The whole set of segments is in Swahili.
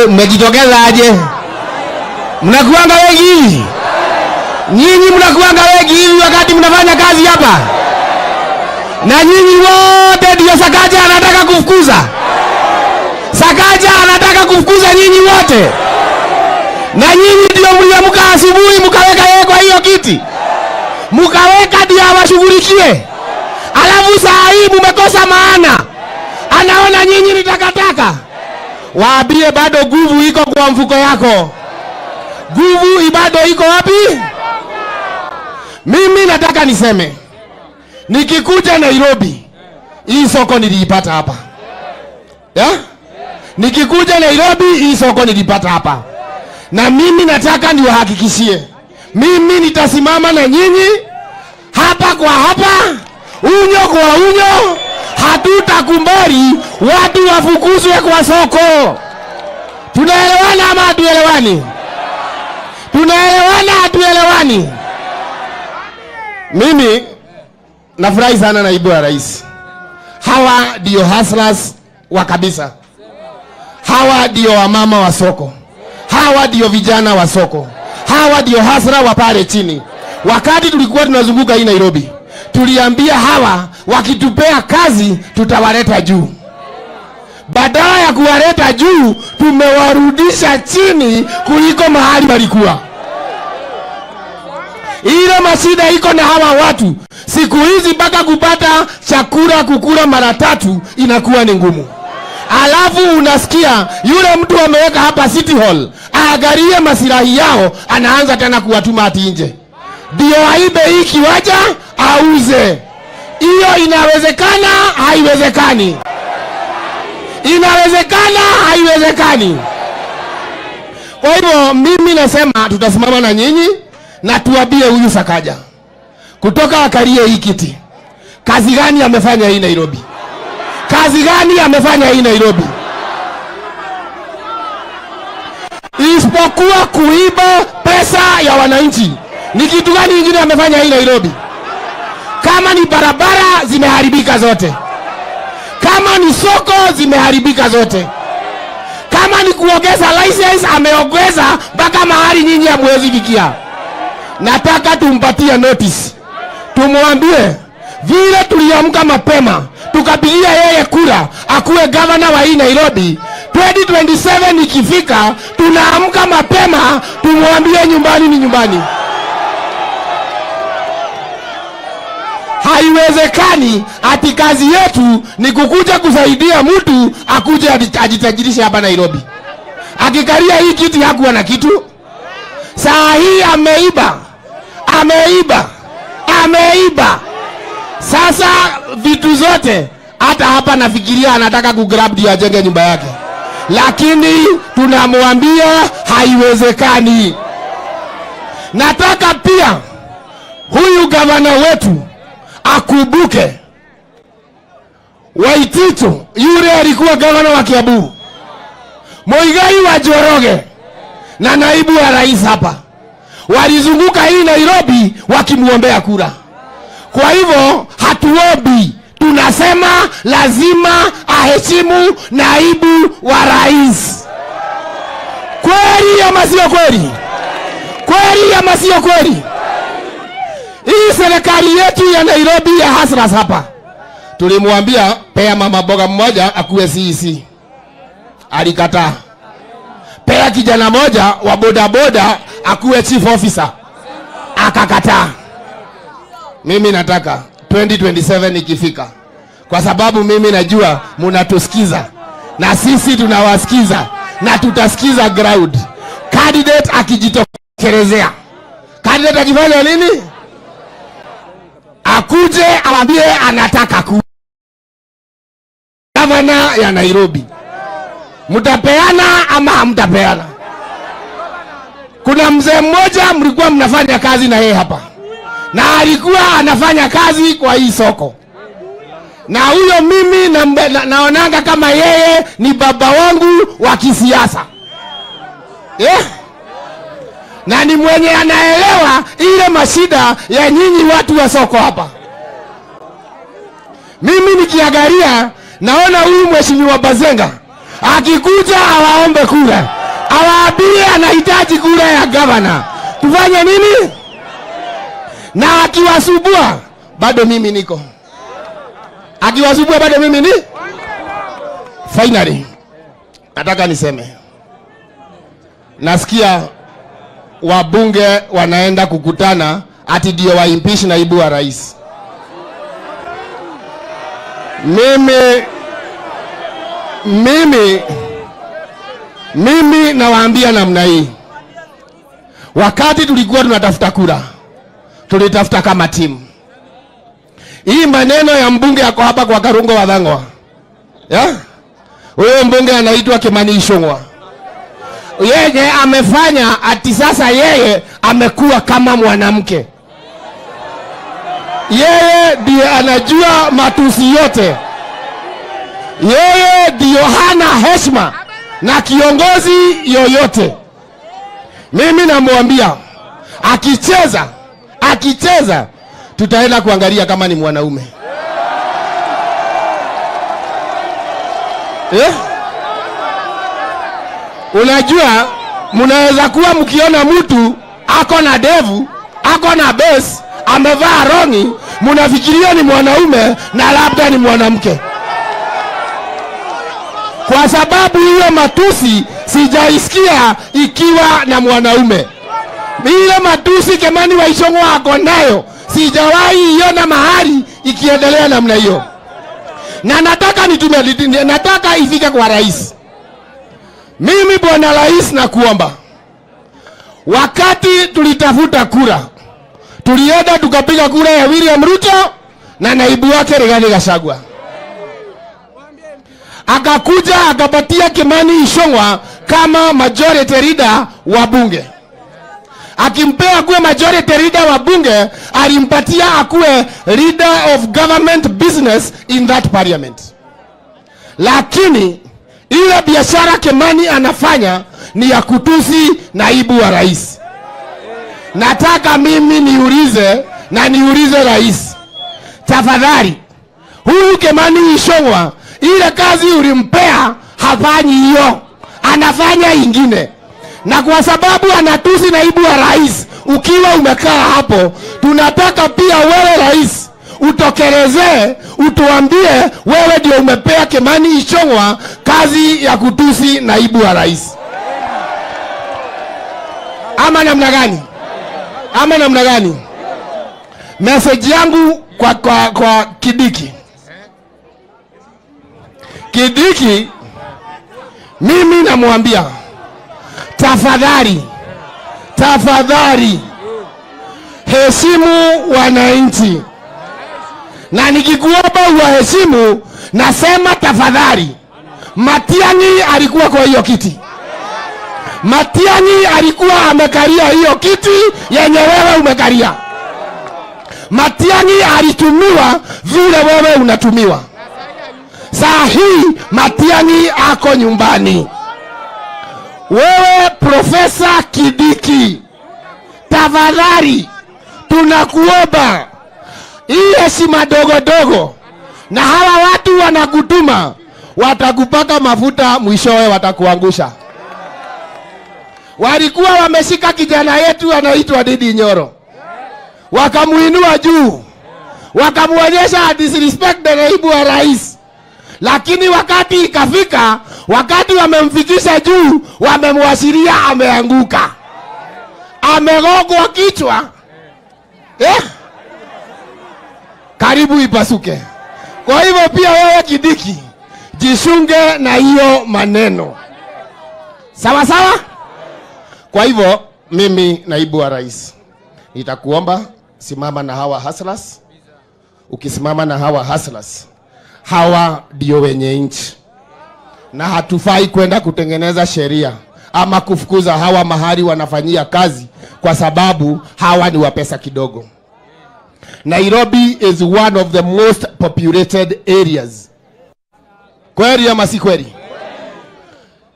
Mmejitokeza aje? Mnakuanga wengi hivi? Nyinyi mnakuanga wengi hivi wakati mnafanya kazi hapa? Na nyinyi wote ndio Sakaja anataka kufukuza. Sakaja anataka kufukuza nyinyi wote. Na nyinyi ndio mliamka asubuhi mkaweka yeye kwa hiyo kiti, mkaweka ndio awashughulikie. Alafu saa hii mumekosa maana, anaona nyinyi ni takataka. Waambie bado nguvu iko kwa mfuko yako, nguvu bado iko wapi? Mimi nataka niseme, nikikuja Nairobi, hii soko niliipata hapa, yeah? Nikikuja Nairobi, hii soko nilipata hapa, na mimi nataka niwahakikishie, mimi nitasimama na nyinyi hapa kwa hapa, unyo kwa unyo. Hatutakubali watu wafukuzwe kwa soko. Tunaelewana ama hatuelewani? Tunaelewana hatuelewani? Mimi nafurahi sana naibu wa rais. Hawa ndio hustlers wa kabisa, hawa ndio wamama wa soko, hawa ndio vijana wa soko, hawa ndio hustler wa pale chini. Wakati tulikuwa tunazunguka hii Nairobi, tuliambia hawa wakitupea kazi tutawaleta juu. Badala ya kuwaleta juu, tumewarudisha chini kuliko mahali walikuwa. Ile mashida iko na hawa watu siku hizi, mpaka kupata chakula kukula mara tatu inakuwa ni ngumu. Alafu unasikia yule mtu ameweka hapa City Hall aangalie masilahi yao, anaanza tena kuwatuma ati nje ndio aibe hii kiwanja auze. Hiyo inawezekana? Haiwezekani? Inawezekana? Haiwezekani? Kwa hivyo mimi nasema tutasimama na nyinyi na tuambie huyu Sakaja kutoka akalie hii kiti, kazi gani amefanya hii Nairobi? Kazi gani amefanya hii Nairobi? Isipokuwa kuiba pesa ya wananchi. Ni kitu gani ingine amefanya hii Nairobi? Kama ni barabara zimeharibika zote, kama ni soko zimeharibika zote, kama ni kuongeza license ameongeza mpaka mahali nyinyi hamwezi fikia. Nataka tumpatie notice, tumwambie vile tuliamka mapema tukapigia yeye kura akuwe gavana wa hii Nairobi. 2027 ikifika, tunaamka mapema tumwambie nyumbani ni nyumbani. Haiwezekani ati kazi yetu ni kukuja kusaidia mtu akuje ajitajirishe hapa Nairobi. Akikalia hii kiti hakuwa na kitu. Saa hii ameiba, ameiba, ameiba. Sasa vitu zote, hata hapa nafikiria anataka kugrab ndio ajenge nyumba yake, lakini tunamwambia haiwezekani. Nataka pia huyu gavana wetu akumbuke Waititu yule alikuwa gavana wa Kiambu, Muigai wa Njoroge na naibu wa rais hapa walizunguka hii Nairobi wakimwombea kura. Kwa hivyo hatuombi, tunasema lazima aheshimu naibu wa rais. Kweli ama sio kweli? Kweli ama sio kweli? Hii serikali yetu ya Nairobi ya hustlers hapa, tulimwambia pea mama boga mmoja akuwe CEC, alikataa. Pea kijana moja wa bodaboda akuwe chief officer, akakataa. Mimi nataka 2027 ikifika, kwa sababu mimi najua munatusikiza na sisi tunawasikiza na tutasikiza ground. Candidate akijitokelezea, candidate akifanya nini, akuje awambie anataka ku gavana ya Nairobi, mtapeana ama hamtapeana? Kuna mzee mmoja mlikuwa mnafanya kazi na yeye hapa, na alikuwa anafanya kazi kwa hii soko, na huyo mimi naonanga kama yeye ni baba wangu wa kisiasa, yeah? Na ni mwenye anaelewa ile mashida ya nyinyi watu wa soko hapa. Mimi nikiangalia naona huyu mheshimiwa Bazenga Akikuja awaombe kura, awaambie anahitaji kura ya gavana. Tufanye nini? Na akiwasumbua bado mimi niko, akiwasumbua bado mimi ni. Finally, nataka niseme, nasikia wabunge wanaenda kukutana ati ndio waimpeach naibu wa rais. Mimi nawaambia namna hii, wakati tulikuwa tunatafuta kura, tulitafuta kama timu. Hii maneno ya mbunge yako hapa kwa Karungo wa Thang'wa, yeah? Huyo mbunge anaitwa Kimani Ichung'wa, yeye amefanya ati sasa yeye amekuwa kama mwanamke. Yeye ndiye anajua matusi yote, yeye ndiyo hana heshima na kiongozi yoyote. Mimi namwambia akicheza, akicheza tutaenda kuangalia kama ni mwanaume, eh? Unajua, mnaweza kuwa mkiona mtu ako na devu, ako na base, amevaa rongi, mnafikiria ni mwanaume na labda ni mwanamke. Kwa sababu hiyo matusi sijaisikia ikiwa na mwanaume. Ile matusi Kimani wa Ichung'wa ako nayo sijawahi iona mahali ikiendelea namna hiyo, na nataka nitume, nataka ifike kwa rais. Mimi bwana rais, nakuomba, wakati tulitafuta kura, tulienda tukapiga kura ya William Ruto na naibu wake Rigathi Gachagua, akakuja akapatia Kimani Ichung'wa kama majority leader wa bunge. Akimpea akuwe majority leader wa bunge, alimpatia akuwe leader of government business in that parliament. Lakini ile biashara Kimani anafanya ni ya kutusi naibu wa rais. Nataka mimi niulize na niulize rais, tafadhali, huyu Kimani Ichung'wa ile kazi ulimpea hafanyi hiyo, anafanya ingine, na kwa sababu anatusi naibu wa rais, ukiwa umekaa hapo, tunataka pia wewe rais utokelezee, utuambie wewe ndio umepea Kimani Ichung'wa kazi ya kutusi naibu wa rais, ama namna gani? Ama namna gani? Message yangu kwa Kindiki, Kindiki, mimi namwambia tafadhali, tafadhali heshimu wananchi, na nikikuomba uwaheshimu, nasema tafadhali. Matiang'i alikuwa kwa hiyo kiti, Matiang'i alikuwa amekalia hiyo kiti yenye wewe umekalia. Matiang'i alitumiwa vile wewe unatumiwa. Saa hii Matiang'i ako nyumbani. Wewe Profesa Kindiki, tafadhali tunakuomba hii heshima dogo dogo, na hawa watu wanakutuma, watakupaka mafuta, mwishowe watakuangusha. Walikuwa wameshika kijana yetu anaitwa Ndindi Nyoro, wakamuinua juu, wakamuonyesha disrespect the naibu wa rais, lakini wakati ikafika, wakati wamemfikisha juu, wamemwashiria ameanguka, amegongwa kichwa, eh? Karibu ipasuke. Kwa hivyo pia wewe Kindiki, jichunge na hiyo maneno, sawa sawa. Kwa hivyo mimi naibu wa rais, nitakuomba simama na hawa hustlers. Ukisimama na hawa hustlers, hawa ndio wenye nchi, na hatufai kwenda kutengeneza sheria ama kufukuza hawa mahali wanafanyia kazi, kwa sababu hawa ni wa pesa kidogo. Nairobi is one of the most populated areas. Kweli ama si kweli?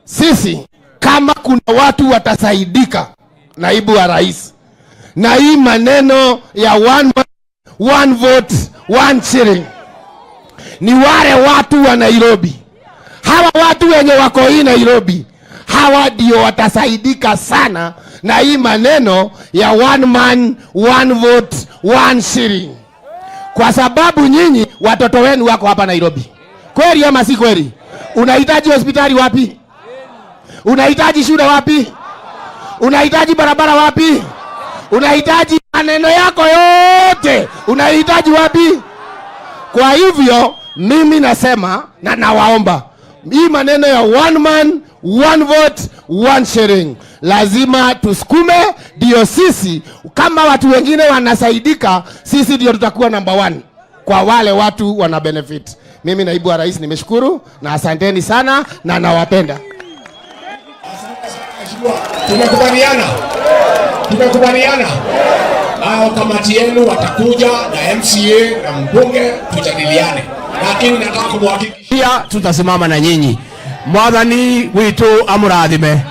Sisi kama kuna watu watasaidika, naibu wa rais, na hii maneno ya one, one vote one shilling, ni wale watu wa Nairobi. Hawa watu wenye wako hii Nairobi, hawa ndio watasaidika sana na hii maneno ya one man, one vote, one shilling, kwa sababu nyinyi watoto wenu wako hapa Nairobi. Kweli ama si kweli? Unahitaji hospitali wapi? Unahitaji shule wapi? Unahitaji barabara wapi? Unahitaji maneno yako yote unahitaji wapi? Kwa hivyo mimi nasema na nawaomba, hii maneno ya one man, one vote, one shilling lazima tusukume, ndio sisi kama watu wengine wanasaidika, sisi ndio tutakuwa number one kwa wale watu wana benefit. Mimi naibu wa rais nimeshukuru na asanteni sana na nawapenda. Tumekubaliana, tumekubaliana nao, kamati yenu watakuja na MCA na mbunge tujadiliane, lakini nataka kumhakikishia Pia tutasimama na nyinyi. Mwathani witu amurathime.